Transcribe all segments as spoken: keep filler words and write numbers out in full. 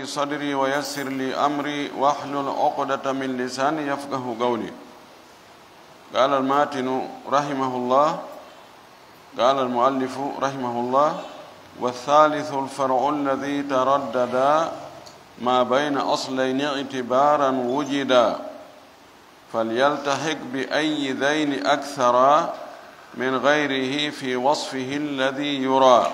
صدري ويسر لي أمري واحلل عقدة من لساني يفقه قولي. قال الماتن رحمه الله، قال المؤلف رحمه الله: والثالث الفرع الذي ترددا ما بين أصلين اعتبارا وجدا، فليلتحق بأي ذين أكثرا من غيره في وصفه الذي يرى،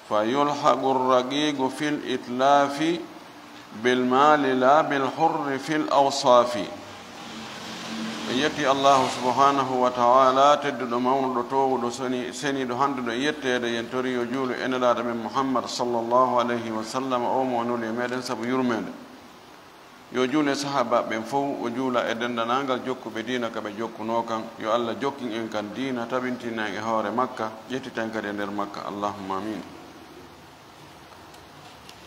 فيلحق الرقيق في الإتلاف بالمال لا بالحر في الأوصاف. En yetti Allahu subhanahu wa ta'ala, tedduɗo, mawnuɗo, toowuɗo, soni-, seniiɗo, handuɗo e yetteede. Yen tori yo juulu e Nelaaɗo men Muhammad sallallahu alayhi wa sallam, o mo o nuli e meɗen sabu yurmeende. Yo juule sahaabaaɓe ɓen fow, o juula e denndanangal jokkuɓe diina ka ɓe jokkunoo kan. Yo Allah jokkin en kan diina, tabintina en e hoore makka, ƴettita en kadi e nder makka. Allahumma amin.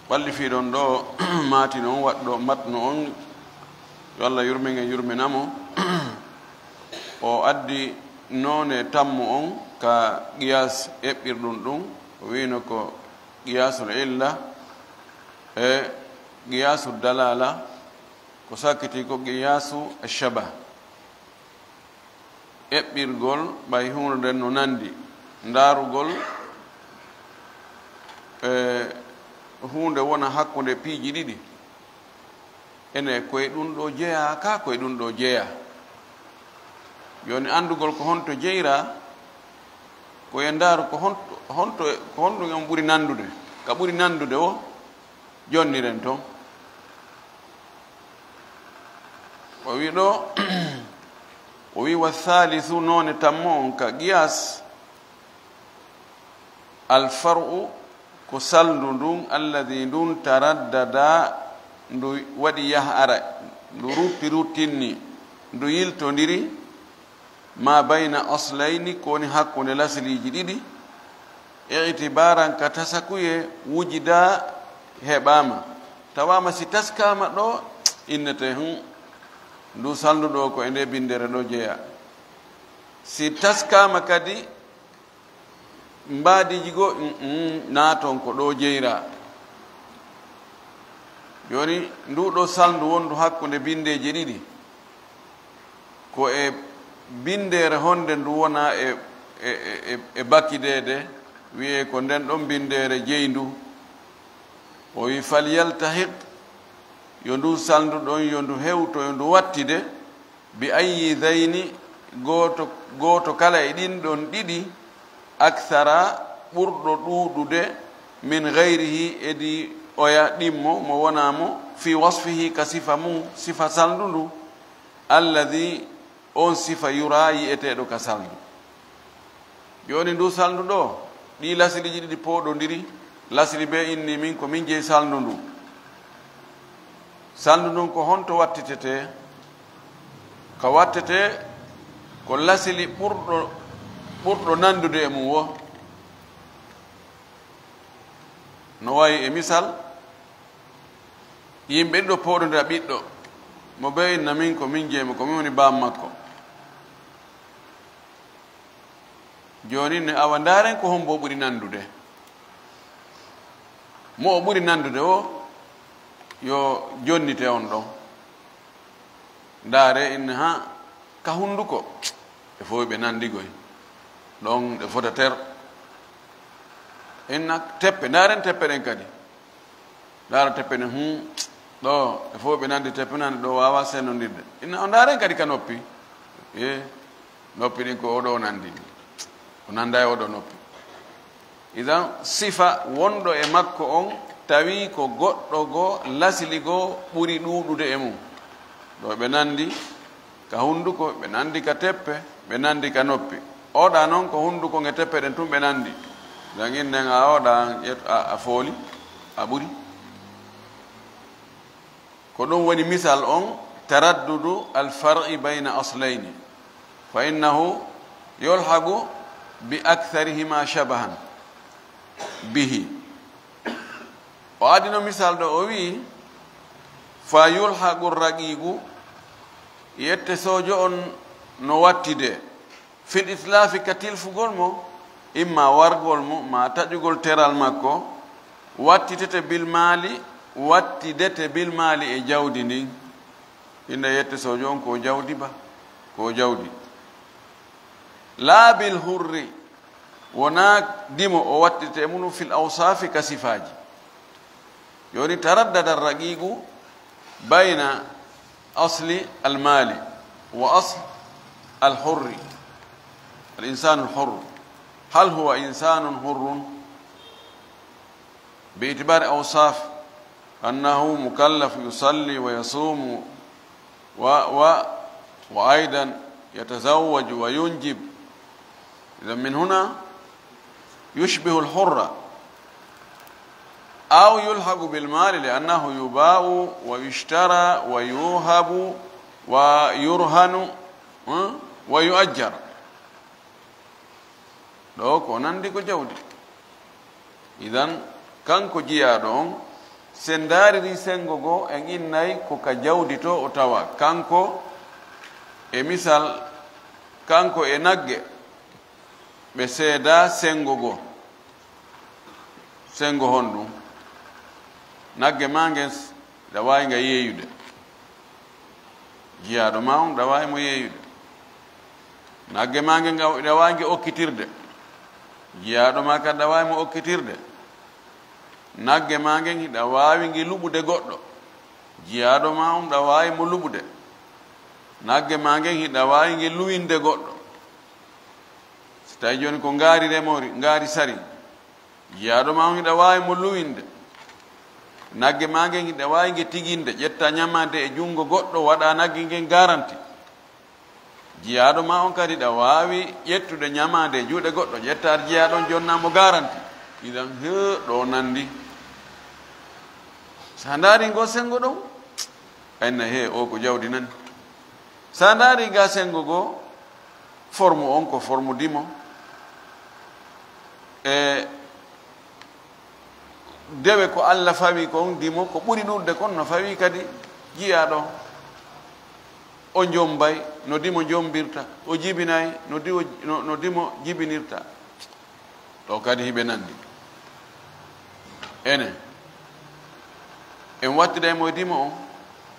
Ɓalli fii ɗon ɗo maati non waɗɗo matnu on, yo Allah yurmin en, yurmina mo. O addi noone tammu on ka qiyaas eɓɓirɗum ɗum, o wiino ko qiyaasul illa e qiyaasu dalala, ko sakkiti ko qiyaasu shabah. Eɓɓirgol ɓay huunde nden no nandi, ndaarugol, e, huunde wona hakkunde piiji ɗiɗi, ene ko e ɗum ɗo jeyaa, ka ko e ɗum ɗo jeyaa. Jooni, anndugol ko honto jeyraa, ko e ndaaru ko honto, honto, ko honɗum on ɓuri nanndude, ka ɓuri nanndude o, jonniren ton. O wi ɗo, o wi: "Wa thalithu, noone tammo on ka qiyas, al far'u, ko salndu ndun, alladhi, ndun, taraddada, ndu waɗi yah ara, ndu rutti ruttinni, ndu yiltondiri, ma bayna aslayni, ko woni hakkunde lasliiji ɗiɗi, i'tibaran, ka tasakuye, wujida, heɓaama." Tawaama si taskaama ɗo, innete, hmm, ndu salndu ɗo ko e nde binndere ɗo jeyaa. Si taskaama kadi mbaadiiji goo, mm, mm, naaton ko ɗo jeyraa. Jooni, ndu ɗo salndu wondu hakkunde binndeeje ɗiɗi, ko e binndeere honde ndu wona e, e, e, e, e bakideede, wiyee ko nden ɗon binndeere jeyndu. O wi: "Fal yaltahiq, yo ndu salndu ɗon, yo ndu hewto, yo ndu wattide, bi ayyi dhayni, gooto, gooto kala e ɗin ɗon ɗiɗi, akthara, ɓurɗo ɗuuɗude, min ghayrihi, edi oya ɗimmo, mo wonaa mo, fi wasfihi, ka sifa mum, sifa salndu ndu, alladhi, on sifa, yura, yi'eteeɗo ka salndu." Jooni, ndu salndu ɗo, ɗi lasiliiji ɗiɗi pooɗondiri, lasili bee inni min ko min jeyi salndu ndu. Salndu ndun ko honto wattitetee? Ka wattetee ko lasili ɓurɗo, ɓurɗo nandude e mum wo. No wayi e misal, yimɓe ɗiɗo pooɗondira ɓiɗɗo, mo bee inna min ko min jeyi mo, ko min woni baam makko. Jooni ne, awa, ndaaren ko hombo ɓuri nandude. Mo o ɓuri nandude o, yo jonnite on ɗon. Ndaare, inna, ha, ka hunduko, ɓe fow ɓe nandi goy. Ɗon ɗe fota ter. Inna teppe, ndaaren teppe ɗen kadi. Ndaara teppe ne, hum, ɗo, e fof ɓe nandi teppe nandi ɗo, waawa sennondirde. Inna, o ndaaren kadi ka noppi. E, noppi ɗin ko oɗo o nandi. O nanda e oɗo noppi. Idan, sifa wonɗo e makko on, tawi ko goɗɗo goo, lasili goo ɓuri ɗuuɗude e mum. Ɗo ɓe nandi ka hunduko, ɓe nandi ka teppe, ɓe nandi ka noppi. Oɗa non ko hunduko nge teppe ɗen tun ɓe nandi. Dan innen a oɗa, a, a fooli, a ɓuri. Ko ɗum woni misal on, taraddudu al far'i bayna aslayni. Fa innahu yulhaqu bi aktharihima shabahan bihi. O adino misal ɗo, o wi'i, "Fa yulhaqu raqiqu, yette sojo on no wattide, fil itlaafi, ka tilfugol mo, imma wargol mo, ma taƴugol teral makko, Wattitete bil maali, wattidete bil maali e jawdi ndin. Inda yette sojo on ko jawdi ba, ko jawdi. Laa bil hurri, wonaa dimo o wattitete e mum fil awsaafi ka sifaaji. Jooni taraddada raqiqu bayna asli al maali wa asl al hurri, al insaanu al hurr. Hal huwa insaanun hurrun? باعتبار أوصاف أنه مكلف يصلي ويصوم و و وأيضا يتزوج وينجب. إذا من هنا يشبه الحر أو يلحق بالمال لأنه يباع ويشترى ويوهب ويرهن، ها؟ ويؤجر. Ɗo ko nandi ko jawdi. Idan, kanko jiyaaɗo on, sen ndaariri sengo goo, en innay ko ka jawdi to o tawa. Kanko, e misal, kanko e nagge, ɓe seedaa sengo goo. Sengo honɗum? Nagge maa ngen s-, hiɗa waawi nga yeeyude. Jiyaaɗo maa on, hiɗa waawi mo yeeyude. Nagge maa ngen, nga, hiɗa waawi nge okkitirde. Jiyaaɗo maa kan, hiɗa waawi mo okkitirde. Nagge maa ngen, hiɗa waawi nge luɓude goɗɗo. Jiyaaɗo maa on, hiɗa waawi mo luɓude. Nagge maa ngen, hiɗa waawi nge luwinde goɗɗo. Si tawi jooni ko ngaari remori, ngaari sari, jiyaaɗo maa on hiɗa waawi mo luwinde. Nagge maa ngen hiɗa waawi nge tiginde, ƴetta ñamaande e junngo goɗɗo, waɗa nagge ngen garanti. Jiyaaɗo maa on kadi hiɗa waawi ƴettude ñamaande e juuɗe goɗɗo, ƴetta jiyaaɗo on jonna mo garanti. Idan, he, ɗo nandi. Sa ndaari ngo sengo ɗon, ayna he, o ko jawdi nani. Sa ndaari ga sengo goo, forme on ko forme dimo. E dewe ko Allah fawi kon dimo, ko ɓuri ɗuuɗude kon no fawi kadi jiyaaɗo. O jombay no dimo jombirta, o jibinay no diwo-, no, no dimo jibinirta. Ɗo kadi hiɓe nandi. Ene, en wattida e mo e dimo on,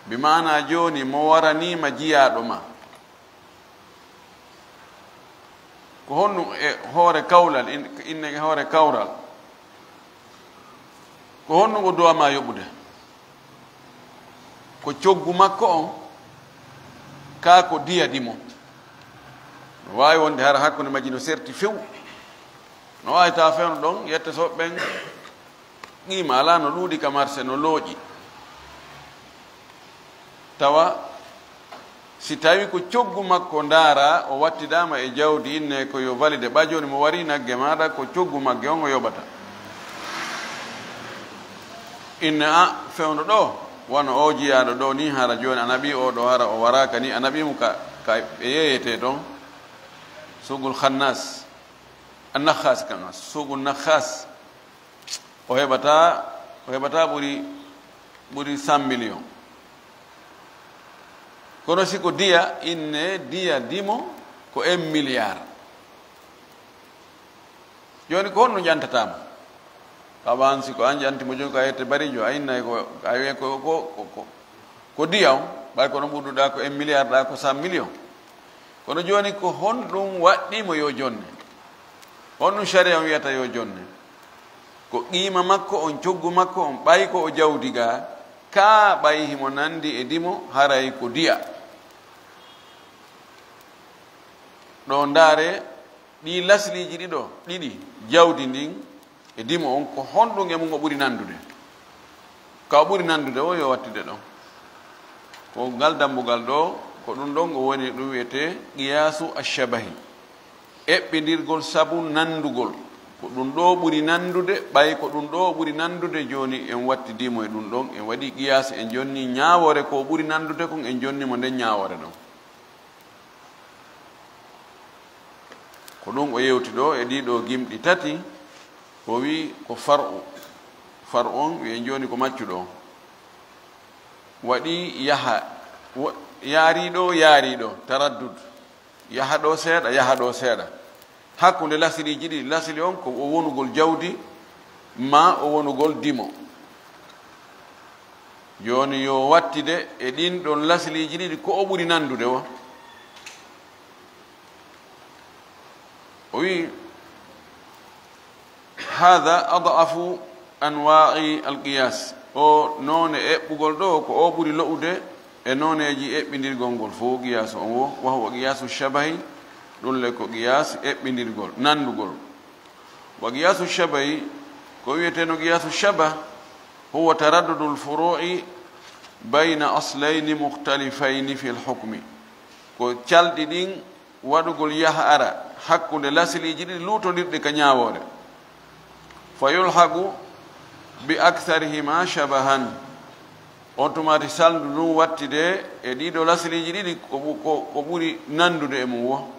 bi maana jooni mo waraniima jiyaaɗo ma. Ko honɗum e hoore kawral, in-, inne e hoore kawral? Ko honɗum o duwa ma yoɓude? Ko coggu makko on, kaa ko diya dimo? No waawi wonde hara hakkunde majji no serti few. No waawi tawa fewndo ɗon, yette so ɓen qiima alaa, no ɗuuɗi ka marché, no looƴi. Tawa si tawi ko coggu makko ndaara, o wattidaama e jawdi, inne ko yo valide, ɓa jooni mo wari nagge maaɗa, ko coggu magge on o yoɓata. Inne a fewndo ɗo, wano o jiyaaɗo ɗo ni, hara jooni a naɓi o ɗo, hara o waraaka ni, a naɓi mo ka, ka ɓe yeeyete ɗon, suuqul khannas, a nakhas kan, suuqul nakhas. O heɓata, o heɓata ɓuri, ɓuri cent millions. Kono si ko diya, inne diya dimo ko un milliard. Jooni ko honno ƴantataa mo? Kawan si ko an ƴanti mo jooni ko a yette barijo, a innay ko, a wiye ko, ko, ko, ko, ko diya on, ɓay kono ɓurduɗaa ko un milliard ɗaa ko cent millions. Kono jooni ko honɗum waɗɗii mo yo jonne? Honɗum sharia on wiyata yo jonne? Ko qiima makko on, coggu makko on, ɓay ko o jawdi ga, kaa ɓay himo nandi e dimo, haray ko diya. Ɗo ndaare, ɗii lasliiji ɗiɗo, ɗiɗi, jawdi ndin e dimo on, ko honɗum e mum o ɓuri nandude? Ka o ɓuri nandude o yo wattude ɗon. Ko ngal dambugal ɗo, ko ɗum ɗon o woni, ɗum wiyetee qiyaasu ashabahi. Eɓɓindirgol sabu nandugol. Ko ɗum ɗo ɓuri nandude, ɓay ko ɗum ɗo ɓuri nandude, jooni en wattidii mo e ɗum ɗon, en waɗi qiyaas, en jonni ñaawoore ko ɓuri nandude kon, en jonni mo nden ñaawoore ɗon. Ko ɗum o yewti ɗo e ɗii ɗo gimɗi tati, o wi'i ko far'u. Far'u on wi'en jooni ko maccuɗo on. Waɗi yaha, wo-, yaari ɗo, yaari ɗo, taraddud. Yaha ɗo seeɗa, yaha ɗo seeɗa. Hakkunde lasiliiji ɗiɗi, lasili on ko o wonugol jawdi, ma o wonugol dimo. Jooni yo wattide e ɗin ɗon lasliiji ɗiɗi ko o ɓuri nanndude o. O wi, "Hada adafu anwa'i alqiyas." O noone eɓɓugol ɗo ko o ɓuri lo'ude e nooneeji eɓɓindirgol ngol fof. Qiyaasu on wo, wa huwa qiyaasu shabahi, ɗum le ko qiyaas eɓɓindirgol, nanndugol. Wa qiyaasu shabahi, ko wiyeteno qiyaasu shabah, huwa taraddudul furu'i bayna aslayni mukhtalifayni fil hukmi. Ko calɗi ɗin waɗugol yaha ara hakkunde lasiliiji ɗiɗi luutondirɗi ka ñaawoore. Fa yulhaqu bi aktharihima shabahan. On tumaati salndu ndun wattide e ɗiɗo lasiliiji ɗiɗi ko ɓu-, ko, ko ɓuri nanndude e mum wo.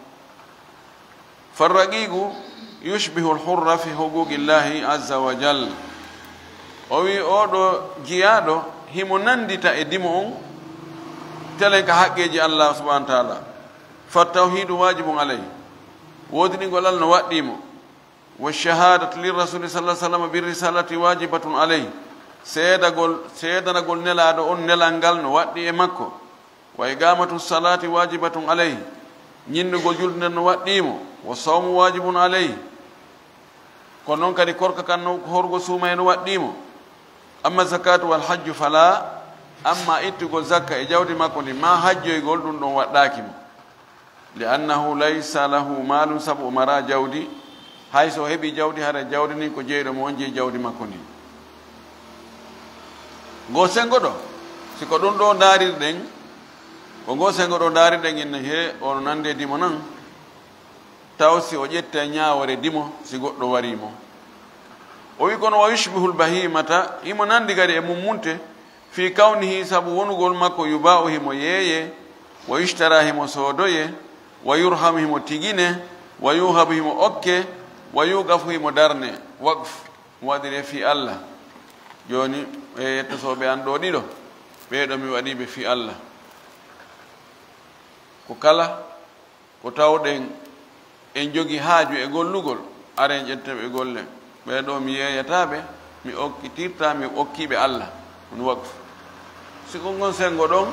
Farraqiqu yushbihu al-hurra fi huquqillahi azza wa jal. O wi oɗo jiyaaɗo himo nanndita e dimo on telen ka haqqeeji Allah subhanahu wa ta'ala. Fa tawhidu wajibun alayhi. Woodiningol Allah no waɗɗii mo. Wa shahadatu lirrasuli sallallahu alaihi wasallam bir risalati wajibatun alayhi. Seedagol, seedanagol nelaaɗo on nelal ngal no waɗɗii e makko. Wa iqamatu salati wajibatun alayhi. Ñinnugol julde nden no waɗɗii mo. Wa sawmu wajibun alayhi. Ko non kadi korka kan no, horgo suuma en waɗɗii mo. Amma zakatu wal hajju fala, amma ittugol zakka e jawdi makko ndi, ma hajjoygol, ɗum ɗon waɗɗaaki mo. Li annahu laysa lahu malun, sabu o mara jawdi, hay so o heɓi jawdi, hara jawdi ndin ko jeyɗo mo on jeyi jawdi makko ndin. Ngo sengo ɗo, si ko ɗum ɗo ndaarirɗen, ko ngo sengo ɗo ndaarirɗen, inna he, ono nande dimo nan. Taw si o ƴetta ñaawore dimo, si goɗɗo warii mo. O wi kono wa yushbihul bahimata, himo nandi kadi e mummunte, fi kawnihi, sabu wonugol makko, yuba'u, himo yeeye, wa yushtara, himo soodoye, wa yurhamu, himo tigine, wa yuhabu, himo okke, wa yuqafu, himo darne. Waqf, mo waɗire fi Allah. Jooni, e yetto sooɓe an ɗo ɗiɗo, ɓee ɗo mi waɗiɓe fi Allah. Ko kala ko tawɗen en jogi haaju e gollugol, aren ƴetten ɓe golle. Ɓee ɗo mi yeeyataa ɓe, mi okkitirtaa, mi okkiiɓe Allah. On waqf. Si ko ngon sengo ɗon,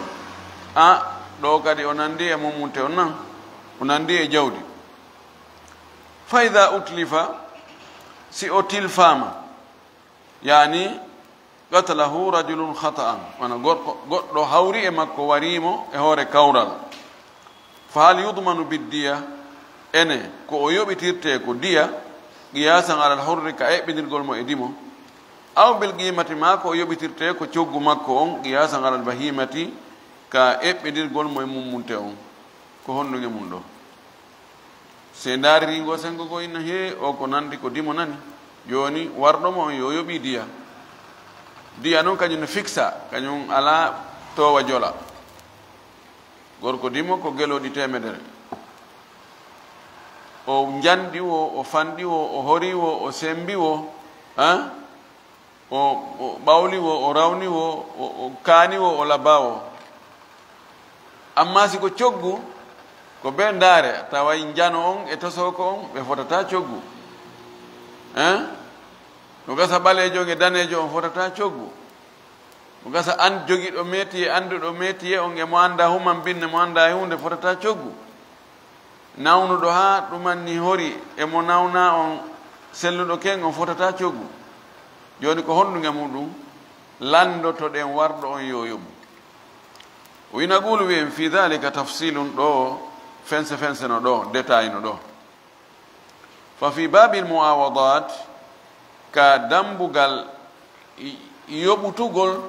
a, ɗo kadi o nandi e mummunte on nan, o nandi e jawdi. Fa idha utlifa, si o tilfaama, yani, qatalahu rajulun khata'an, wano gorko, goɗɗo hawri e makko, warii mo e hoore kawral. Fa hal yudmanu biddiya? Ene, ko o yoɓitirte ko diya, qiyasan alal hurri, ka eɓɓindirgol mo e dimo? Aw bil qimati, ma ko o yoɓitirte ko coggu makko on, qiyasan alal bahimati, ka eɓɓindirgol mo e mummunte on? Ko honɗun e mun ɗo? Si en ndaariri ngo sengo goo, inna hee, o ko nandi ko dimo nani. Jooni, warɗo mo on yo yoɓi diya. Diya non kañum no fiksa, kañum alaa toowa jola. Gorko dimo ko gelooɗi teemedere. O njanɗi wo, o fanɗi wo, o hori wo, o sembi wo, han? O, o ɓawli wo, o rawni wo, o, o kaani wo, o labaa wo. Amma si ko coggu, ko bee ndaare, taway njano on e tosooko on, ɓe fotataa coggu. Hein? No gasa ɓaleejo on e daneejo on fotataa coggu. No gasa an jogiiɗo métier, annduɗo métier on e mo anndaa human binne, mo anndaa e huunde, fotataa coggu. Nawnuɗo haa ɗumanni hori e mo nawnaa on, selluɗo ken on fotataa coggu. Jooni ko honɗun e muɗum? Lanndotoɗen warɗo on yo yoɓu. Wa naqulu, wi'en, fi dhalika tafsilun, ɗo fense fense no ɗo, détail no ɗo. Fa fi babil muawadat, ka dambugal yoɓutugol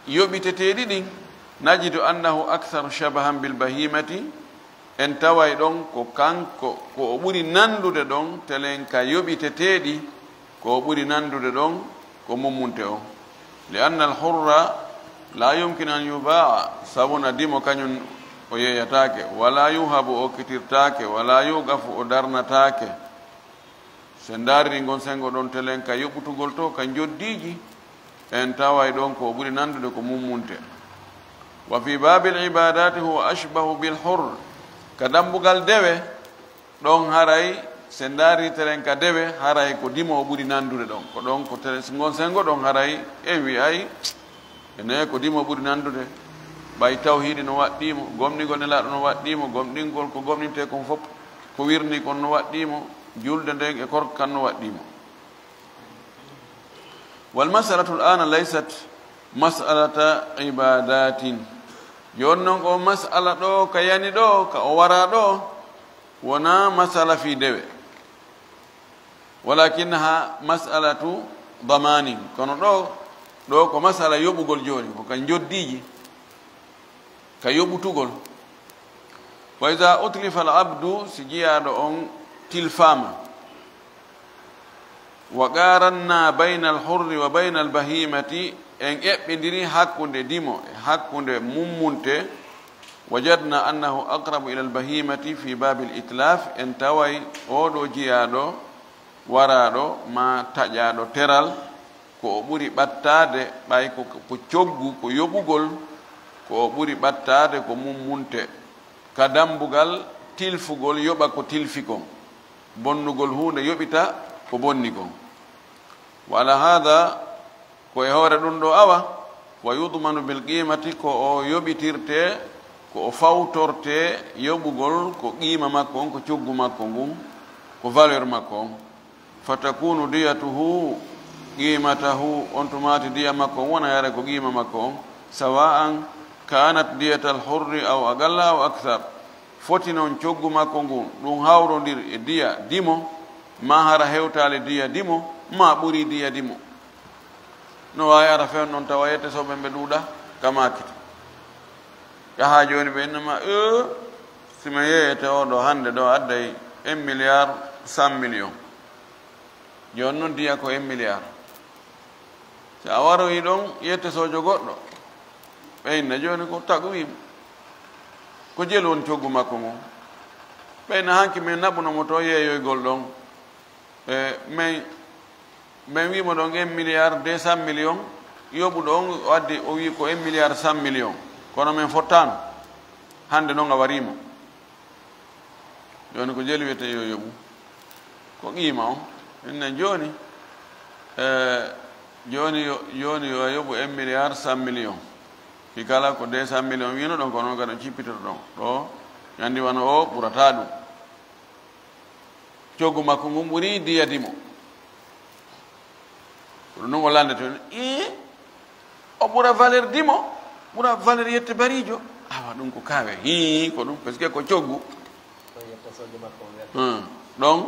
yoɓiteteeɗi ɗin, najidu annahu aktharu shabahan bil bahimati, en taway ɗon ko kanko, ko o ɓuri nandude ɗon telen ka yoɓiteteeɗi, ko o ɓuri nandude ɗon ko mummunte on. Li anna al hurra la yumkinu an yubaa, sabuna dimo kañum o yeeyataake, wala yuhabu, o okkitirtaake, wala yuqafu, o darnataake. Si en ndaariri ngon sengo ɗon telen ka yoɓutugol to, ka njoddiiji, en taway ɗon ko o ɓuri nandude ko mummunte. Wa fi babil ibadati huwa ashbahu bil hurr. Ka dambugal dewe, ɗon haray Si en ndaari teren ka dewe, haray ko dimo o ɓuri nanndude ɗon. Ko ɗon ko tere, ngon senngo ɗon haray en wi'ay, ene ko dimo ɓuri nanndude. Ɓay tawhiidi no waɗɗii mo, gomɗingol Nelaaɗo no waɗɗii mo, gomɗingol ko gomɗintee kon fof, ko wirnii kon no waɗɗii mo, julde nden e korka kan no waɗɗii mo. Wal mas'alatu al-ana laysat mas'alata ibadatin. Jooni non o mas'ala ɗo ka yani ɗo, ka o wara ɗo, wonaa mas'ala fii dewe. Walakinnaha mas'alatu damanin. Kono ɗo, ɗo ko mas'ala yoɓugol jooni, ko ka njoddiiji, ka yoɓutugol. Wa iza utlifa al abdu, si jiyaaɗo on tilfaama, wa qaranna bayna al hurri wa bayna al bahimati, en eɓɓindiri hakkunde dimo e hakkunde mummunte, wajadna annahu aqrabu ila al bahimati fi babil itlaf, en taway oɗo jiyaaɗo waraaɗo ma taƴaaɗo teral, ko o ɓuri ɓattaade, ɓay ko, ko coggu, ko yoɓugol, ko o ɓuri ɓattaade ko mummunte, ka dambugal tilfugol yoɓa ko tilfi kon, bonnugol huunde yoɓita ko bonni kon. Wa ala hada, ko e hoore ɗum ɗo awa, wa yudmanu bil qimati, ko o yoɓitirte, ko o fawtorte yoɓugol ko qiima makko on, ko coggu makko ngun, ko valeur makko on. Fatakunu diyatuhu qimatahu, on tumaati diya makko on wona yara ko qiima makko on, sawa'an kanat diyatal hurri aw aqalla aw akthar. Foti non coggu makko ngun, ɗum hawrondir e diya dimo, ma hara hewtaali diya dimo, ma ɓuri diya dimo. No waawi ara fen non tawa yette soɓe ɓe ɗuuɗa ka maakiti. Yaha jooni ɓe innama, e, si mi yeeyete o ɗo hannde ɗo adday un milliard cent millions. Jooni non diya ko un milliard. Si a waroyi ɗon yette sojo goɗɗo, ɓe inna jooni ko taqwim. Ko jelu woni coggu makko ngon. Ɓe inna hanki min naɓuno mo to yeeyoygol ɗon. E, min, min wi'imo ɗon un milliard deux cent millions, yoɓuɗo on o addi, o wi'i ko un milliard cent millions. Kono min fottaano. Hannde non a wariimo. Jooni ko jelu wiyete yo yoɓu. Ko qiima on. Innen jooni, e, jooni yo, jooni yo a yoɓu un milliard cent millions. Ki kala ko deux cent millions wino ɗon, ko non kadi cippitoto ɗon. Ɗo, ñandi wano o ɓurata ɗum. Coggu makko ngun ɓuri diya dimo. Ko ɗum non o landete on. Ii, o ɓura valeur dimo, ɓura valeur yette barijo. Awa ɗum ko kawe. Hii, ko ɗum, parce que ko coggu. Ko yetta sojo makko on wiyata. Hmm. Ɗon,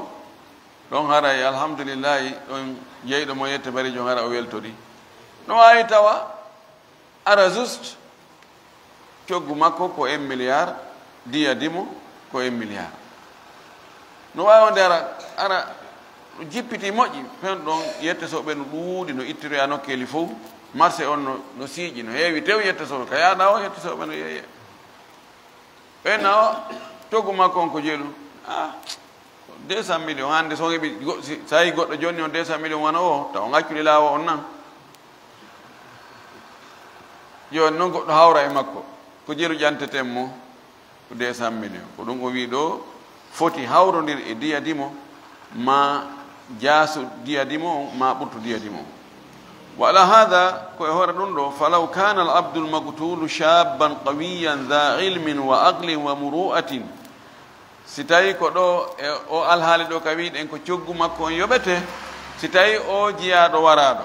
ɗon haray, alhamdulillahi, ɗon jeyɗo mo yette barijo hara o weltori. No waawi tawa, ara juste, coggu makko ko un milliard, diya dimo ko un milliard. No waawi wonde ara, ara jippiti moƴƴi, fen ɗon yette soɓe no ɗuuɗi, no ittiroya nokkeeli fof, marché on no, no siiƴi, no heewi tew yette soɓe, ka yaada o yette soɓe no yeeye. Ɓen na o, coggu makko on ko jelu. Ah, deux cent millions, hannde so on heɓi go-, si, so tawi goɗɗo jonni on deux cent millions wano o, taw on acculi laawo on nan. Jooni non goɗɗo hawra e makko, ko jelu ƴanteten mo, ko deux cent millions. Ko ɗum o wi ɗo, foti hawrondir e diya dimo, ma jaasu diya dimo on, ma ɓurtu diya dimo on. Wa ala hada, ko e hoore ɗum ɗo, falaw kana al abdul maqtulu shabban qawiyan dha ilmin wa aqlin wa muru'atin. Si tawi ko ɗo e o alhaali ɗo ka wiɗen ko coggu makko on yoɓete, si tawi o jiyaaɗo waraaɗo,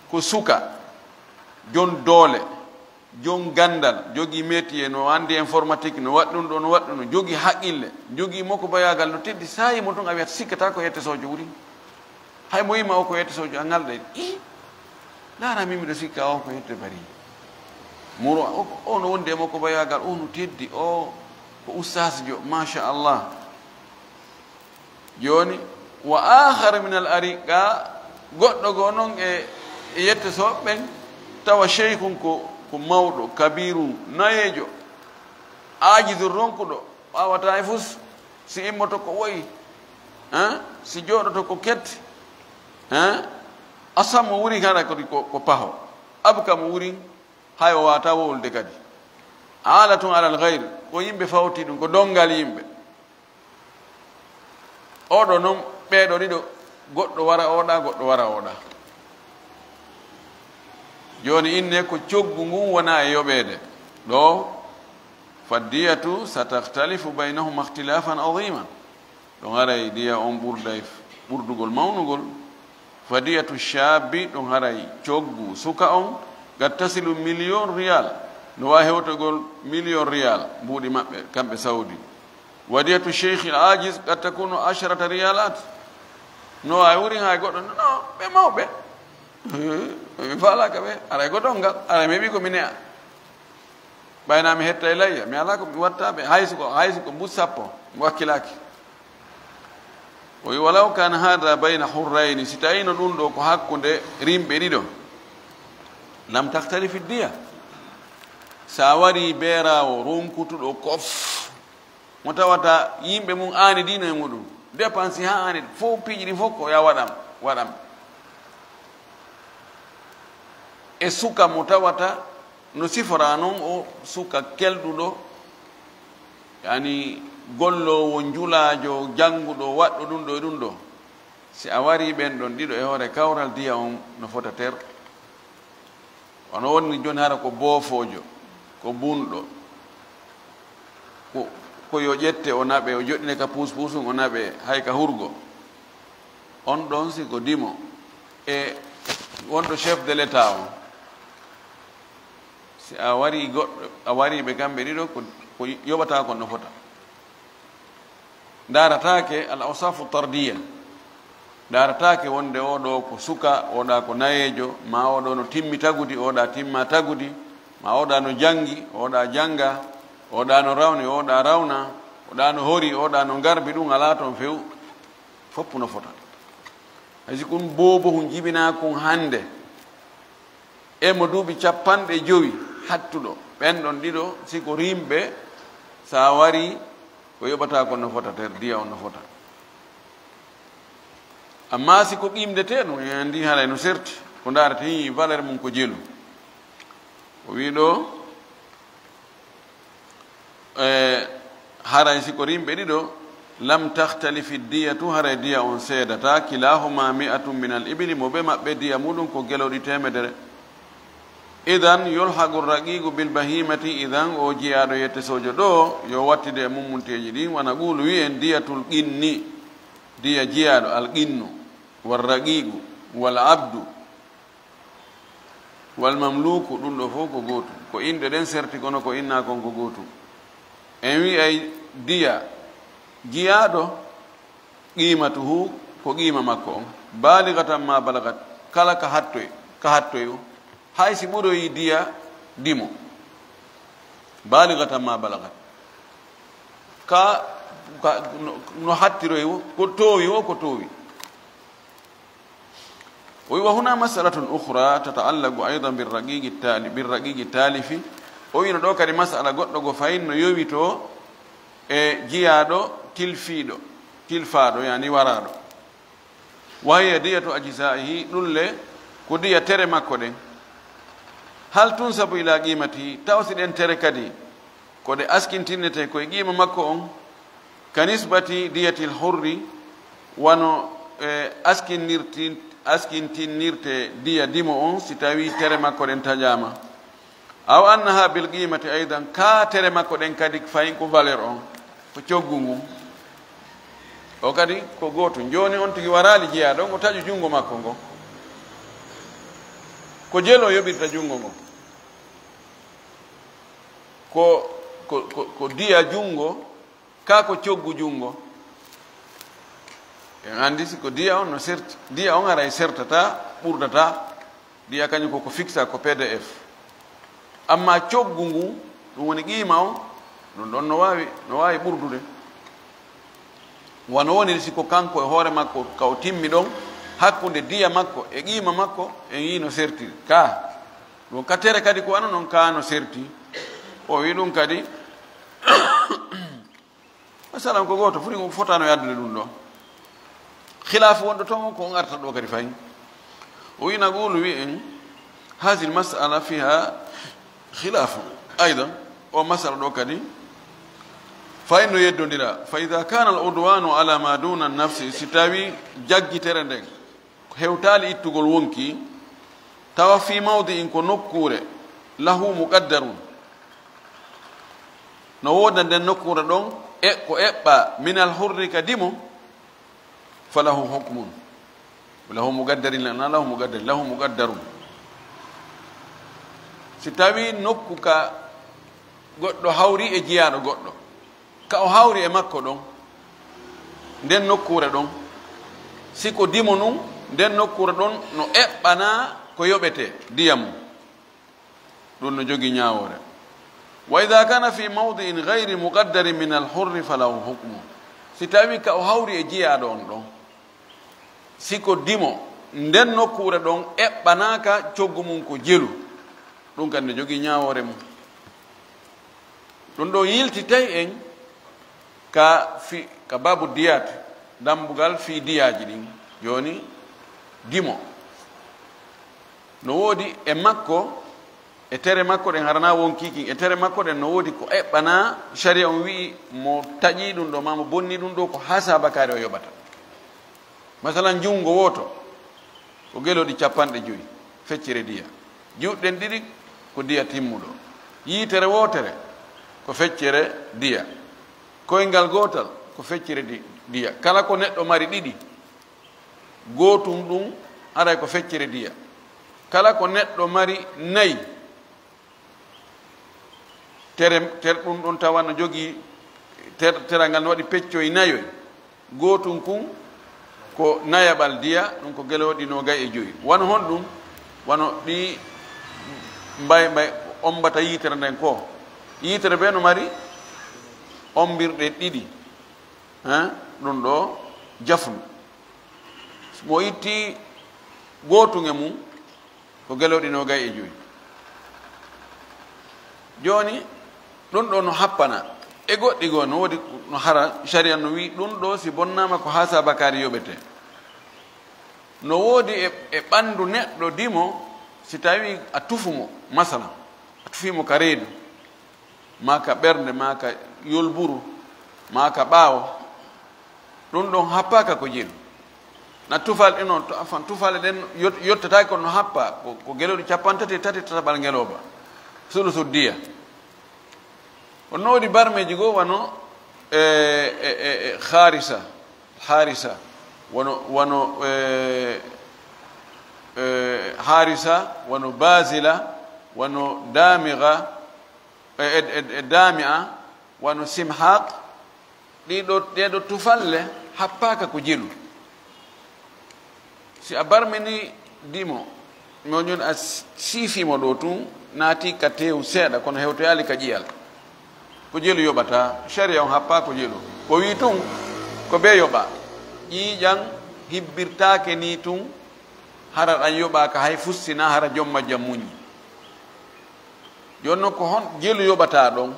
ko suka, jon doole, jon ganndal, jogii métier, no anndi informatique, no waɗi ɗum ɗo, no waɗi ɗum ɗo, jogii haqqille, jogii mo ko bayaagal no teddi, saayi mo tun a wiyata sikkata ko yette sojo wuri. Hay mo yima o ko yette sojo a ngalɗay. I, ndaara min miɗo sikka o ko yette bari. Muro o, o no wondi e mo ko bayaagal, o no teddi, o ko ustaas jo, machallah. Jooni, wa akhar min al ariqa, goɗɗo goo noon e, e yettosoɓe ɓen, tawa sheykhun ko, ko mawɗo, kabirun, nayeejo, aajizun, ronkuɗo, waawataa e fus, si immoto ko woyi, hein? Si jooɗoto ko ketti, hein? Asammu wuri kadi ko, ko, ko paho, abkamu wuri, hay o waawataa wowlude kadi. Aalatun alal ghayr, ko yimɓe fawti ɗum, ko donngal yimɓe. Oɗo noon, ɓeeɗo ɗiɗo, goɗɗo wara oɗa, goɗɗo wara oɗa. Jooni inne ko coggu ngun wona e yoɓeede. Ɗo, faddiyatu satahtalifu baynahuma ikhtilafan adhima. Ɗum haray diya on ɓurday ɓurdugol mawnugol. Fadiyatu shabi, ɗum haray coggu suka on, qad tasilu million riyal, no waawi hewtogol million riyal, mbuuɗi maɓɓe, kamɓe Saudi. Wadiyatu sheikh al ajiz qad takunu asharata riyalat. No waawi wurin hay goɗɗo, no, ɓe mawɓe. Mi faalaaka ɓe, aray ko donngal, aray mi heɓi ko mi ne'a. Ɓayna mi hetta e layya, mi alaa ko mi watta ɓe, hay si ko, hay si ko mbuus sappo, mi wakkilaaki. O wi, "Walaw kana hada bayna hurrayni", si tawino ɗum ɗo ko hakkunde rimɓe ɗiɗo, lam takhtalif diya. Sa wari beerawo ronkutuɗo kof, mo tawata yimɓe mum aani dino e muɗum, dépense ha aani, fof piiji ɗi fof ko ya waɗam, waɗam. E suka mo tawata no sifora noon o suka kelɗuɗo, yani golloowo, njulaajo, jannguɗo, waɗɗo ɗum ɗo e ɗum ɗo. Si a warii ɓeen ɗoon ɗiɗo e hoore kawral, diya on no fota ter. Wano woni jooni hara ko boofoojo, ko bunɗo, ko, ko yo ƴette o naɓe, o joɗɗine ka puus puus ɗum o naɓe, hay ka hurgo. On ɗoon si ko dimo e wonɗo chef de l'État on. Si a warii goɗɗo, a warii ɓe kamɓe ɗiɗo, ko, ko yoɓata kon no fota. Ndaarataake al awsafu tardiya. Ndaarataake wonde oɗo ko suka, oɗa ko nayeejo, ma oɗo no timmi tagudi, oɗa timma tagudi, ma oɗa no janngi, oɗa jannga, oɗa no rawni, oɗa rawna, oɗa no hori, oɗa no ngarbi, ɗum alaa toon few. Fof no fota. Hay si kun boobo hun jibinaa kun hannde, e mo duuɓi capanɗe jowi hattuɗo, ɓen ɗon ɗiɗo, si ko rimɓe, sa wari, ko yoɓata kon no fota, ter diya on no fota. Amma si ko qimdeteeɗo, en anndi haray no serti, ko ndaarete hi valeur mum ko jelu. O wi ɗo, e, haray si ko rimɓe ɗiɗo, lam takhtalifi diyatu, haray diya on seedata, kilahuma mi'atun min al ibili, mo ɓe maɓɓe diya muɗum ko geloɗi teemedere. Idan yulhaqu raqiqu bil bahimati, idan o jiyaaɗo yette sojo ɗo, yo wattide e mummunteeji ɗin, wa naqulu wi'en diyatul qinni, diya jiyaaɗo al qinnu, wal raqiqu, wal abdu, wal mamluku, ɗum ɗo fof ko gootum. Ko inɗe ɗen serti, kono ko innaa kon ko gootum. En wi'ay diya jiyaaɗo, qimatuhu, ko qima makko on. Balighatan ma balagat, kala ka hattoy, ka hattoy o. Hay si ɓuroyi diya dimo. Balighatan ma balagat. Ka, ka, no, no hattiroy o, ko toowi o, ko toowi. O wi, "Wa huna mas'alatun ukhra tata'allaqu aydan bir raqiqi tali-, bir raqiqi talifi." O wi no ɗo kadi mas'ala goɗɗo go fayin no yowito e jiyaaɗo tilfiiɗo, tilfaaɗo, yani waraaɗo. "Wa hiya diyatu ajza'ihi, ɗum le ko diya tere makko ɗen. Hal tunsabu ila qimatihi, taw si ɗen tere kadi ko ɗe askintinnete koye qima makko on, ka nisbati diyatil hurri, wano, e, askinirti-, askintinnirte diya dimo on, si tawi tere makko ɗen taƴaama. Aw annaha bil qimati aydan, ka tere makko ɗen kadi fayin ko valeur on, ko coggu ngun. O kadi ko gootum. Jooni on tigi waraali jeyaa ɗon, o taƴu junngo makko ngo. Ko jelo yoɓirta junngo ngo. Ko, ko, ko, ko diya junngo, ka ko coggu junngo. En anndi si ko diya on no serti. Diya on haray sertata, ɓurdata. Diya kañum ko ko fixa ko P D F. Amma coggu ngu, ɗum woni qiima on, ɗum ɗon no waawi, no waawi ɓurdude. Wano woniri si ko kanko e hoore makko ka o timmi ɗon, hakkunde diya makko e qiima makko, en yii no sertiri. Ka, ɗum ka tere kadi ko wano non ka no serti. O wi ɗum kadi, masalan ko gooto, foti ko fotano yaddude ɗum ɗo. Khilaafu wonɗo toon ko on arta ɗo kadi fayi. O wi naqulu wi'en, "Hazihi mas'ala fiha khilafu." Aydan, o masala ɗo kadi, Fay no yeddondira, fa ida kana al udwanu ala ma duna nafsi, si tawi jaggitere nden hewtaali ittugol wonki, tawa fi mawdi'in, ko nokkuure, lahu muqaddarun, no wooda nden nokkuure ɗon e ko eɓɓa, min al hurri, ka dimo, falahu hukmun. Lahu muqaddarin, la, na lahu muqaddarin, lahu muqaddarun. Si tawi nokku ka goɗɗo hawri e jiyaaɗo goɗɗo, ka o hawri e makko ɗon, nden nokkuure ɗon, si ko dimo nun, nden nokkuure ɗon no eɓɓana ko yoɓete diya mum. Ɗum no jogii ñaawoore. Wa ida kana fi mawdi'in gayri muqaddarin min al hurri falahu hukmu. Si tawi ka o hawri e jiyaaɗo on ɗon, si ko dimo, nden nokkuure ɗon eɓɓanaaka coggu mum ko jelu, ɗum kadi no jogii ñaawoore mum. Ɗum ɗo yiltitay en ka fi, ka babu diyat, dambugal fii diyaaji ɗin. Jooni, dimo no woodi e makko, e tere makko ɗen, harana wonkiikin, e tere makko ɗen no woodi ko eɓɓana, sharia on wi'i mo taƴi ɗum ɗo, ma mo bonni ɗum ɗo, ko haa saabakaare o yoɓata. Masalan, junngo wooto ko geloɗi capanɗe jowi, feccere diya. Juuɗɗen ɗiɗi ko diya timmuɗo. Yiitere wootere ko feccere diya. Koyngal gootal ko feccere di-, diya. Kala ko neɗɗo mari ɗiɗi, gootum ɗum haray ko feccere diya. Kala ko neɗɗo mari nayi, tere, ter-, ɗum ɗon tawa no jogii ter-, teral ngal no waɗi peccoy nayoy. Gootum kun ko nayaɓal diya, ɗum ko geloɗi noogay e jowi. Wano honɗum? Wano ɗi mbay, mbay ombata yiitere nden ko. Yiitere be no mari ombirɗe ɗiɗi. Hein? Ɗum ɗo jafnu. Mo itti gootum e mum, ko geloɗi noogay e jowi. Jooni, ɗum ɗo no happana. E goɗɗi goo, no woodi no hara, sharia no wi'i ɗum ɗo si bonnaama ko haa saabakaare yoɓete. No woodi e, e ɓanndu neɗɗo dimo, si tawi a tufu mo, masalan, a tufi mo ka reedu, maa ka ɓernde, maa ka yolburu, maa ka ɓaawo, ɗum ɗon happaaka ko jelu. Na tufal ɗin on, to, afan, tufale ɗen yot-, yottataake kono no happa, ko, ko geloɗi capantati e tati tataɓal ngelooba. Sulusu diya. Kono no woodi barmeeji goo wano, e, e, e, e, harisa, harisa, wano, wano, e, e, harisa, wano bazila, wano damiga, e, e, e, e dami'a, wano simhaq, ɗiɗo, ɗeɗo tufalle happaaka ko jelu. Si a barmini dimo, mo ñun a s-, siifimo ɗo tun, naati ka teewu seeɗa, kono hewtoyaali ka ƴiyal. Ko jelu yoɓata, sharia on happa ko jelu. Ko wi tun, ko be yoɓa. Ƴiiƴan hibbirtaake ni tun, hara ɗan yoɓaaka hay fussina, hara jom majjan muñi. Jooni non ko hon jelu yoɓata ɗon?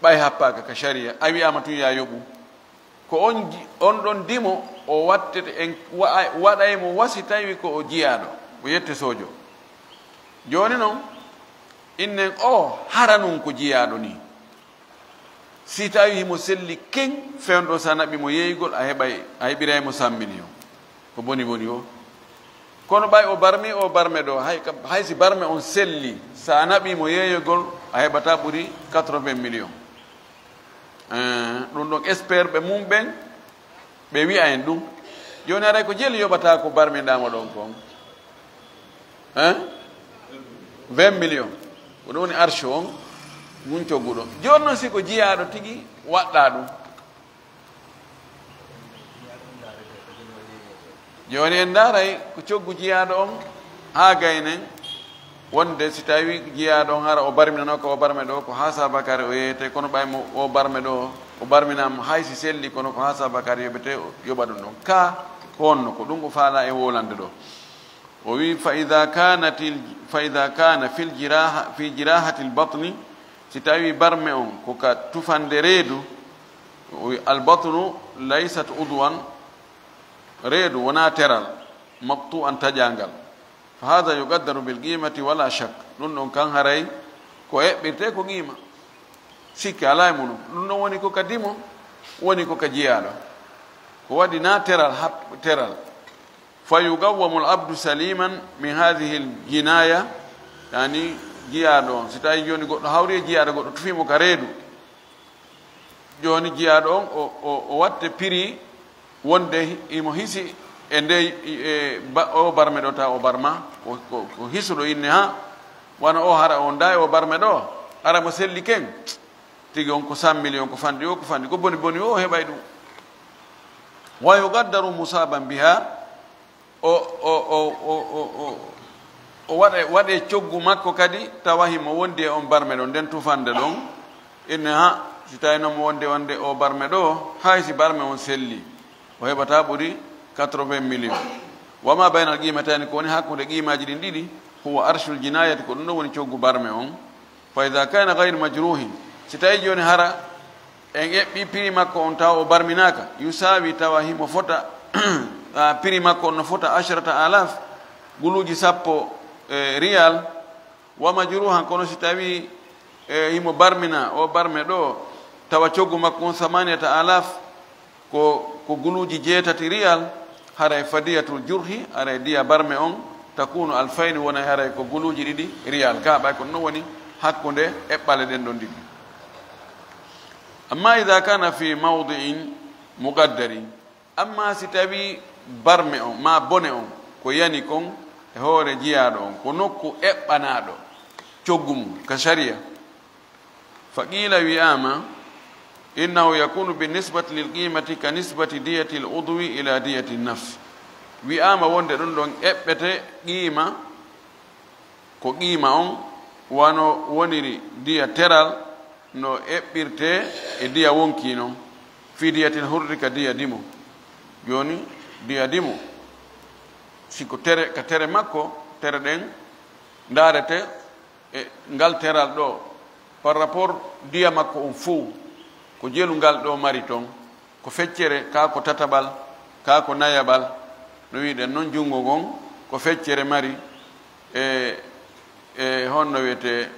Ɓay happaaka ka sharia, a wi'aama tun ya yoɓu. Ko on ji-, on ɗon dimo, o wattete en, wa-, waɗay mo wasi tawi ko o jiyaaɗo, o yette sojo. Jooni non, innen o hara nun ko jiyaaɗo ni. Si tawi himo selli ken, fewndo sa naɓi mo yeeyugol, a heɓay, a heɓiray mo cent millions. Ko boni boni o. Kono ɓay o barmi, o barme ɗo, hay ka, hay si barme on selli, sa naɓi mo yeeyugol, a heɓata ɓuri quatre-vingts millions. Eh, ɗum ɗon expert ɓe mum ɓen, ɓe wi'a en ɗum. Jooni aray ko jelu yoɓata ko barminɗaa mo ɗon kon? Hein? Vingt millions. Ko ɗum woni arche on, mun cogguɗo. Jooni non si ko jiyaaɗo tigi waɗɗaa ɗum. Jooni en ndaaray ko coggu jiyaaɗo on haa gaynen, wonde si tawi jiyaaɗo on hara o barminanoo ko o barme ɗo, ko haa saabakaare o yeeyete, kono ɓay mo o barme ɗo, o barminaama hay si selli, kono ko haa saabakaare yoɓete, o yoɓa ɗum ɗon. Ka ko honno? Ko ɗum o faalaa e wolande ɗo. O wi, "Fa ida kanatil, fa ida kana fil jiraha, fi jirahatil batni", si tawi barme on ko ka tufande reedu, o wi, "Al batnu laysat udwan", reedu wonaa teral, "maqtu'an", taƴangal. "Fa hada yuqaddaru bil qimati wala shak", ɗum ɗon kan haray ko eɓɓirte ko qima. Sikke alaa e muɗum. Ɗum ɗon woni ko ka dimo, woni ko ka jiyaaɗo. Ko waɗi na teral hap-, teral. Fa yugawwamu al abdu saliman min hadhihi al jinaya, yani jiyaaɗo on. Si tawi jooni goɗɗo hawri e jiyaaɗo goɗɗo, tufi mo ka reedu. Jooni jiyaaɗo on, o, o, o watte piri wonde imo hisi e nde, e ba-, o barme ɗo, taw o barma, ko, ko, ko hisuɗo inne ha, wano o hara on da e o barme ɗo, hara mo selli ken. Tigi on ko cent millions, ko fanɗi o, ko fanɗi, ko boni boni o, o heɓay ɗum. Wa yugaddaru musaban biha, o, o, o, o, o, o, o waɗe, waɗe coggu makko kadi, tawa himo wondi e on barme ɗon, nden tufande ɗon. Inne ha, si tawi noon mo wondi wonde o barme ɗo, hay si barme on selli, o heɓata ɓuri quatre-vingts millions. Wa ma baynal qiimatayni, ko woni hakkunde qiimaaji ɗin ɗiɗi, huwa arshul jinayati, ko ɗum ɗon woni coggu barme on. Fa idha kana ghayr majruhin, si tawi jooni hara en eɓɓi prix makko on tawa o barminaaka, yusawi, tawa himo fota, a, prix makko on no fota ashrata alaf, guluuji sappo, e, riyal, wa majruhan, kono si tawi, e, himo barmina, o barme ɗo, tawa coggu makko on samaniyata alaf, ko, ko guluuji jeetati riyal, haray fadiyatul jurhi, haray diya barme on, takunu alfayni, wonay haray ko guluuji ɗiɗi riyal. Ka ɓay ko non woni hakkunde eɓɓale ɗen ɗon ɗiɗi. Amma idha kana fi mawdi'in muqaddarin, amma si tawi barme on, ma bone on, ko yani kon e hoore jiyaaɗo on, ko nokku eɓɓanaaɗo coggu mum ka sharia, fa qila, wi'ama, innahu yakunu bi nisbati lil qimati ka nisbati diyati al udwi ila diyati nafs. Wi'ama wonde ɗum ɗon eɓɓete qima, ko qima on wano woniri diya teral no eɓɓirte e diya wonki non, fi diyatil hurri, ka diya dimo. Joni diya dimo, si ko tere, ka tere makko, tere ɗen ndarete e ngal teral ɗo, par rapport diya makko on fow, ko jelu ngal ɗo mari ton, ko feccere, ka ko tataɓal, ka ko nayaɓal, no wiɗen non, junngo ngon ko feccere mari, e, e honno wiyete,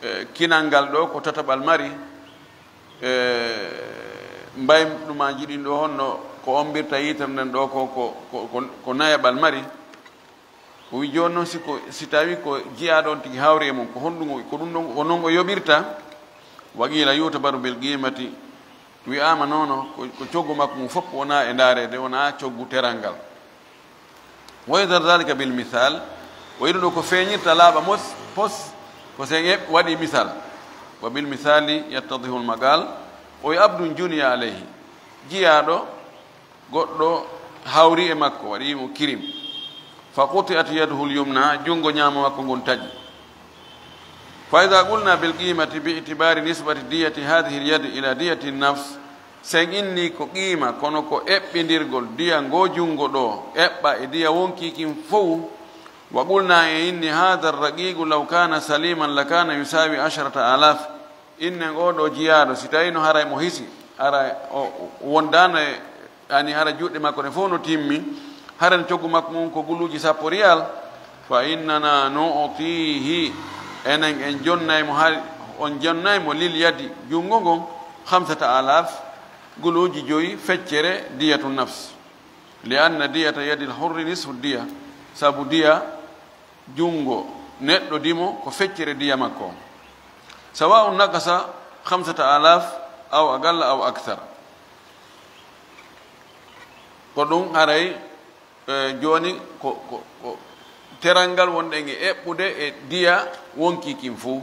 e, kinal ngal ɗo ko tataɓal mari, e, mbayɗumaji ɗin ɗo honno ko ommbirta yitere nden ɗo ko, ko, ko, ko, ko nayaɓal mari. O wi jooni noon, si ko, si tawi ko jiyaaɗo on tigi hawri e mum, ko honɗum o, ko ɗum ɗon, ko non o yoɓirta? Wa qila yutabaru bil qimati, wi'ama nono, ko, ko coggu makko ngu fof wona e ndaarede, wona coggu teral ngal. Wa yadhar dhalika bil misal, o wiɗo ɗo ko feeñirta laaɓa mos, pos, ko sen e-, waɗi misal. Wa bil misali yattadihul maqal, o wi abdun juniya alayhi, jiyaaɗo, goɗɗo hawri e makko, waɗi mo kirim. Fa quti'at yaduhu al-yumna, junngo ñaamo makko ngon taƴi. Fa idha qulna bil qimati bi itibari nisbati diyati hadhihi al-yadi ila diyati an-nafs, sen inni ko qima, kono ko eɓɓindirgol diya ngo junngo ɗo eɓɓa e diya wonki kin fow. Wa qulna, en inni, hadha ar-raqiqu law kana saliman lakana yusawi asharata alaf. Innen oo ɗoo jiyaaɗo, si tawii no haray mo hisi, hara o, o wondaano e, yani hara juuɗe makko ɗen fof no timmi, hara no coggu makko ngun ko guluuji sappo riyal, fa innana nu'tihi, enen en jonnay mo, hari on jonnay mo, lil yadi, junngo ngon, khamsata alaf, guluuji joyi feccere diyatu nafs. Li anna diyata yadil hurri nisfu diya, sabu diya junngo neɗɗo dimo ko feccere diya makko on. Sawa'un naqasa khamsata alaf aw aqalla aw akthar. Ko ɗum haray, eh, jooni ko, ko, ko teral ngal wonɗen e eɓɓude e diya wonki kin fuu.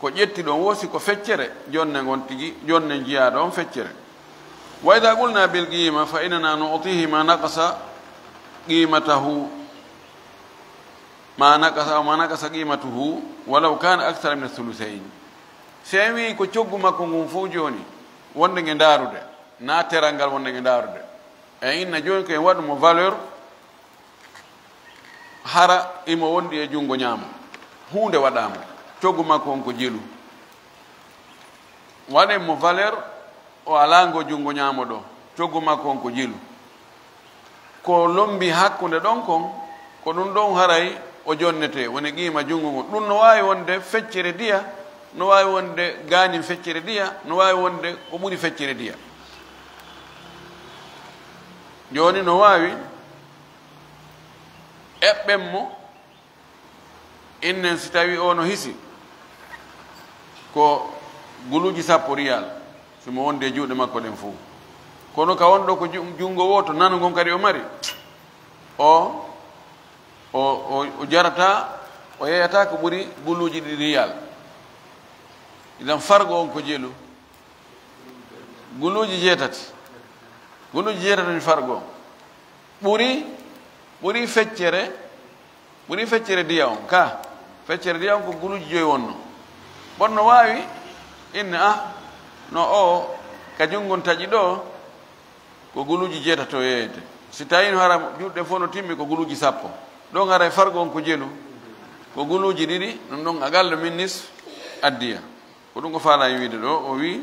Ko ƴetti ɗon wo si ko feccere, jonnen on tigi, jonnen jiyaaɗo on feccere. Wa idha qulna bil qima fa innana nu'tihi ma naqasa qimatahu, ma naqasa, aw ma naqasa qimatuhu, walaw kana akthara min ath-thuluthayn. Si en wii ko coggu makko ngun fow jooni, wonde nge ndaarude, na teral ngal wonde nge ndaarude. En inna jooni ko en waɗu mo valeur, hara imo wondi e junngo ñaamo. Huunde waɗaama, coggu makko on ko jelu. Waɗen mo valeur, o alaa ngo junngo ñaamo ɗo, coggu makko on ko jelu. Ko lombi hakkunde ɗon kon, ko ɗum ɗon haray o jonnetee, woni qiima junngo ngon. Ɗum no waawi wonde feccere diya, No waawi wonde gaanin feccere diya, no waawi wonde ko ɓuri feccere diya. Jooni no waawi eɓɓen mo, innen si tawi o no hisi ko guluuji sappo riyal, si mo wondi e juuɗe makko ɗen fof. Kono ka wonɗo ko ju-, junngo wooto, nano ngon kadi o mari, o, o, o, o jarata, o yeyata ko ɓuri guluuji ɗiɗi riyal. Idan fargo on ko jelu. Guluuji jeetati. Guluuji jeetati woni fargo. Ɓuri, ɓuri feccere, ɓuri feccere diya on. Ka feccere diya on ko guluuji joyi wonno. Bon no waawi inne, ah, no o ka junngo taƴi ɗo, ko guluuji jeetati o yeeyete. Si tawi no hara juuɗe fof no timmi ko guluuji sappo. Ɗon haray fargo on ko jelu. Ko guluuji ɗiɗi, ɗum ɗon aqallu min nisf addiya. Ko ɗum o faalaa wiide ɗo, o wi,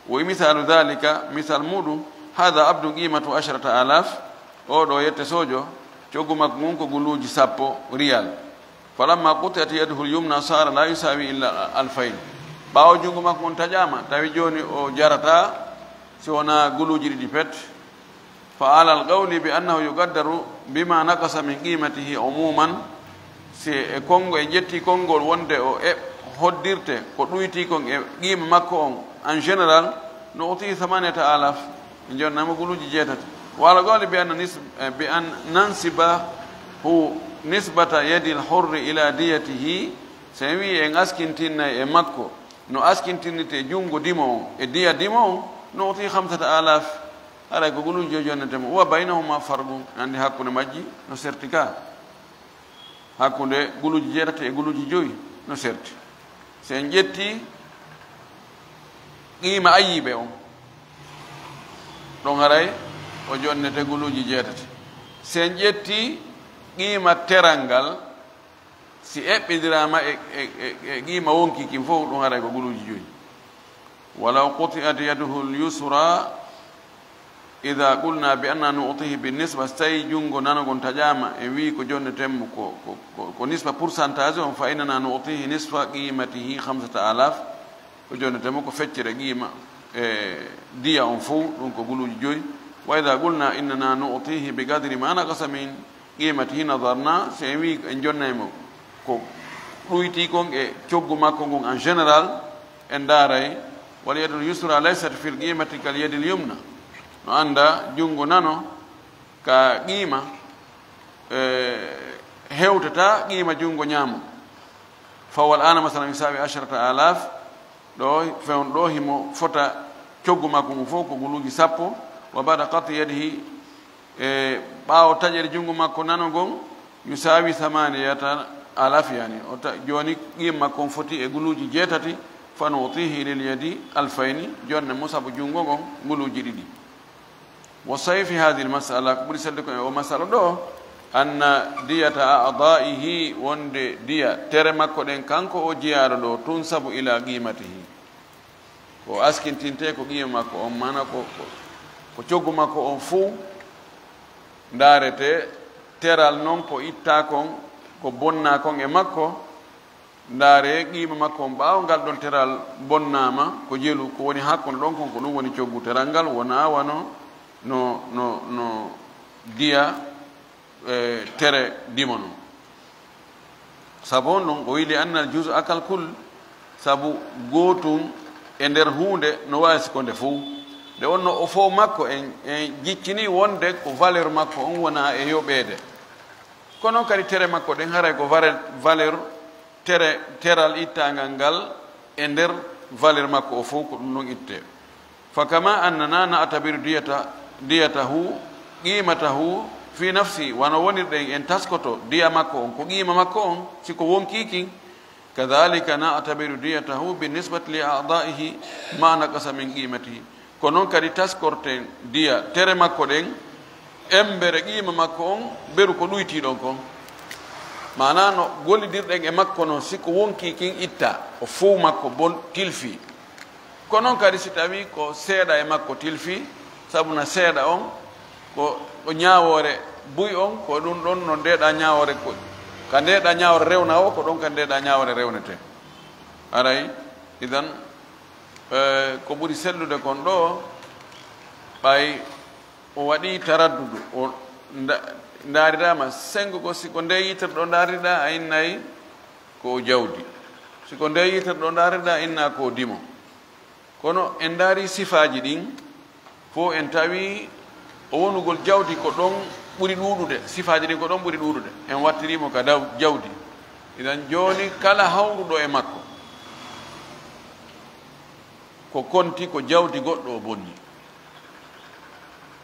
"Wa misalu dhalika, misal muɗum, hadha abdu qimatu ashrata alaf, o ɗo yette sojo, coggu makko ngun ko guluuji sappo riyal. Falamma quti'at yaduhu al-yumna sara la yusawi illa alfayn." Ɓaawo junngo makko ngon taƴaama, tawi jooni o jarata si wonaa guluuji ɗiɗi pet. Fa alal qawli bi annahu yuqaddaru bima naqasa min qimatihi umuman, si e konngo-, e ƴetti konngol wonde o e hoddirte ko ɗuyti kon e qiima makko on, en général, nu'tihi thamaniyata alaf, en jonnamo guluuji jeetati. Wa alal qawli bi anna nis-, eh, bi an nansibahu nisbata yadil hurri ila diyatihi, si en wi en askintinnay e makko no askintinnite junngo dimo on e diya dimo on, nu'tihi khamsata alaf. Haray ko guluuji joyi jonnetemo. Wa baynahuma farqun, en anndi hakkunde majji no serti ka. Hakkunde guluuji jeetati e guluuji joyi no serti. Si en ƴetti qiima ayyibe on, ɗon haray o jonnete guluuji jeetati. Si en ƴetti qiima teral ngal, si eɓɓindiraama e, e, e, e qiima wonki kin fof, ɗum haray ko guluuji joyi. Walaw quti'at yaduhu al-yusra, idha qulna bi anna nu'tihi bin nisba, si tawi junngo nano ngon taƴaama, en wi ko jonnetenmo ko, ko, ko, ko nisba pourcentage on, fa innana nu'tihi nisfa qimatihi khamsata alaf, o jonnetemo ko feccere qiima, e, diya on fof, ɗum ko guluuji joyi. Wa idha qulna innana nu'tihi bi qadri ma naqasa min qimatihi nadarna, si en wi en jonnay mo ko ɗuyti kon e coggu makko ngun en général, en ndaaray, wal yadul yusra laysat fil qimati kal yadil yumna. No annda junngo nano ka qiima, e, hewtata qiima junngo ñaamo. Fa wal ana masalan yusawi ashrata alaf, ɗo fewn ɗo himo fota coggu makko ngu fof ko guluuji sappo, wa ba'da qat'i yadihi, e ɓaawo taƴere junngo makko nano ngon, yusawi thamaniyata alaf, yani, o ta-, jooni qiima makko on foti e guluuji jeetati, fa nu'tihi lil yadi alfayni, jonne mo sabu junngo ngon guluuji ɗiɗi. Wa sayfi hadhihi al-mas'ala, ko ɓuri selde ko e o masala ɗo, anna diyata a'da'ihi, wonde diya tere makko ɗen, kanko o jiyaaɗo ɗo, tunsabu ila qimatihi. Ko askintinte ko qiima makko on, maana ko, ko, ko coggu makko on fof ndaarete, teral non ko itta kon, ko bonna kon e makko, ndaare qiima makko on, ɓaawo ngal ɗon teral bonnaama, ko jelu, ko woni hakkunde ɗon kon, ko ɗum woni coggu teral ngal, wonaa wano no, no, no diya, e, tere dimo non. Sabu on ɗon, o wi, "Li annal juz'a kal kull", sabu gootun e nder huunde no waawi si ko nde fow. Nde wonno o fow makko, en, en jiccini wonde ko valeur makko on wona e yoɓeede. Kono kadi tere makko ɗen haray ko vare-, valeur tere, teral ittaangal ngal e nder valeur makko o fow, ko ɗum ɗon itte. Fa kama annana na'tabiru diyata, diyatahu, qimatahu fi nafsi, wano wonirɗen en taskoto diya makko on, ko qiima makko on, si ko wonkii kin, kadhalika na'tabiru diyatahu bi nisbati li a'da'ihi ma naqasa min qimatihi. Ko non kadi taskorten diya tere makko ɗen, embere qiima makko on, beru ko ɗuytii ɗon kon. Maanaa no gollidirɗen e makko non, si ko wonkii kin itta, o fow makko bon tilfii. Ko non kadi si tawii ko seeɗa e makko tilfii, sabu na seeɗa on, ko, ko ñaawoore buy on, ko ɗum ɗon no ndeeɗa ñaawoore ko, ka ndeeɗa ñaawoore rewna o, ko ɗon ka ndeeɗa ñaawoore rewnete. Aray, Idan, eh, ko ɓuri sellude kon ɗo, ɓay o waɗi taraddudu, o nda-, ndaariraama sengo ko, si ko nde yitere ɗo ndaaririɗaa, a innay ko o jawdi. Si ko nde yitere ɗo ndaaririɗaa, a inna ko o dimo. Kono en ndaari sifaaji ɗin, fof en tawi o wonugol jawdi ko ɗon ɓuri ɗuuɗude, sifaaji ɗin ko ɗon ɓuri ɗuuɗude. En wattiri mo ka daw-, jawdi. Idan jooni kala hawruɗo e makko, ko konti ko jawdi goɗɗo o bonni.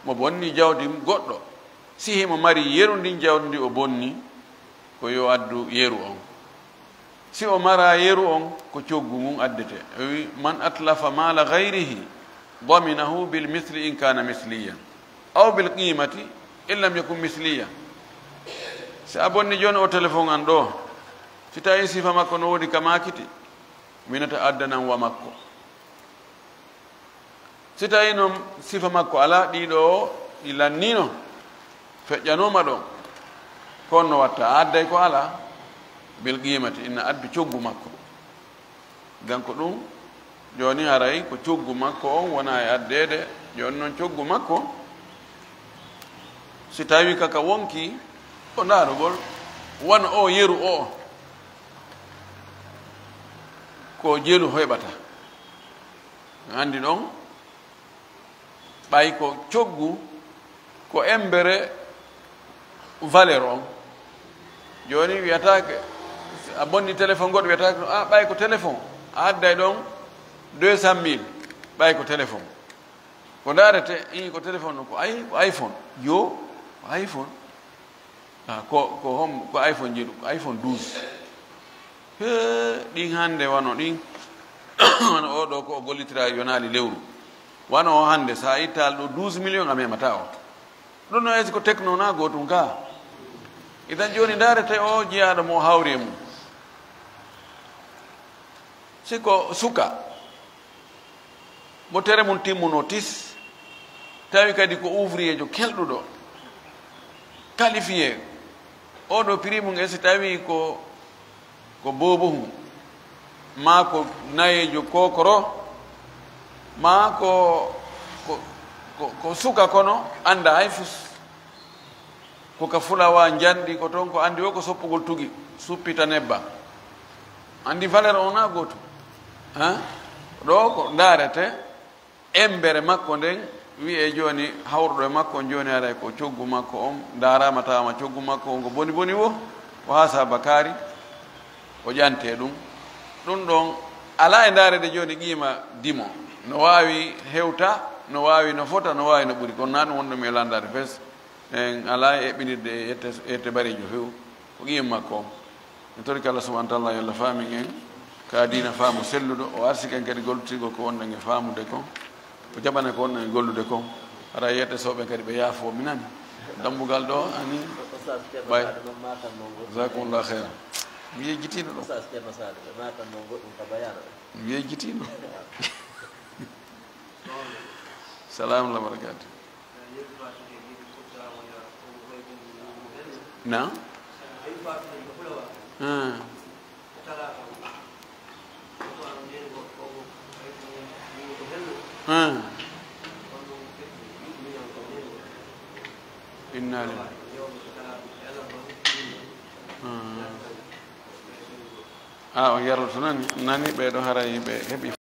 Mo bonni jawdi goɗɗo, si himo mari yeru ndin jawdi ndi o bonni, ko yo addu yeru on. Si o mara yeru on, ko coggu ngun addete. O wi, "Man atlafa mala ghayrihi, daminahu bil misli in kana misliyan, aw bil qimati in lam yakun misliyan." Si a bonni jooni o telefon an ɗo, si tawi sifa makko no woni ka makiti, minata addanan wa makko. Si tawi noon sifa makko alaa, ɗiɗo o ɗi lanniino, feƴƴanooma ɗon, ko on no watta? A adday ko alaa, bil qimati, ina addu coggu makko. Donc ɗum, jooni haray ko coggu makko on wona e addeede, jooni noon coggu makko, si tawi kaka wonki, ko ndaarugol, wano o yeru o, ko jelu heɓata. Anndi ɗon, ɓay ko coggu, ko embere valeur on. Jooni wiyataake, a bonni téléphone goɗɗo, wiyataake, "Ah, ɓay ko téléphone, a adday ɗon deux cent mille, ɓay ko téléphone." Ko ndaarete, ii, ko téléphone, ko ay-, ko iPhone. Yo, ko iPhone. Ah, ko, ko hom-, ko iPhone jeeɗu, ko iPhone douze. Hee, ɗin hannde wano ɗin, wano oo ɗoo ko o gollitira yonaali lewru. Wano o hannde, so a ittaali ɗo douze millions a memataa o. Ɗum no esi ko techno na gootum ka. Idan jooni ndaarete o jiyaaɗo mo hawri e mum. Si ko suka, mo tere mum timmuno tis, tawi kadi ko ouvrier jo kelɗuɗo, qualifié, oɗo prix mum e si tawi ko, ko boobohum, maa ko nayeejo kokoro, maa ko, ko, ko, ko suka kono annda hay fus. Ko ka fulawa njanɗi ko toon, ko anndi o ko soppugol tugi, suppita nebbam. Anndi valeur o na gootum. Hein? Ɗo ko ndaarete embere makko nden, wi'e jooni hawruɗo e makko on jooni haray ko coggu makko on, ndaarama tawama coggu makko on ko boni boni wo, o haasa bakaari, o ƴante ɗum. Ɗum ɗon alaa e ndaarede jooni qiima dimo. No waawi hewta, no waawi no fota, no waawi no ɓuri. Kono na ɗum wonɗo mi e landaade fes. En alaa e eɓɓinirde e yette, yette bareejo few. Ko qiima makko on. En torike Allah subhanahu wa taala yo Allah faamin en ka diina faamu selluɗo, o arsike en kadi gollitirgol ko wonɗen e faamude kon, o jaɓana ko wonɗen e gollude kon. Hara yette sooɓe kadi ɓe yaafo mi nani. Dambugal ɗo ani. Oustaz Thierno Bay. Sadio, man maakan noon goɗɗum. Jazakumullah khairan. Mi yejjitiino ɗo. Oustaz Thierno Sadio, ɓe maakan noon goɗɗum ka bayaana ɗo. Mi yejjitiino. Salam wa barakatuh. Na? Hmm. Hmm. Inna lillahi. Hmm. Ah, on yarloto nani, nani ɓe ɗo haray ɓe heɓi.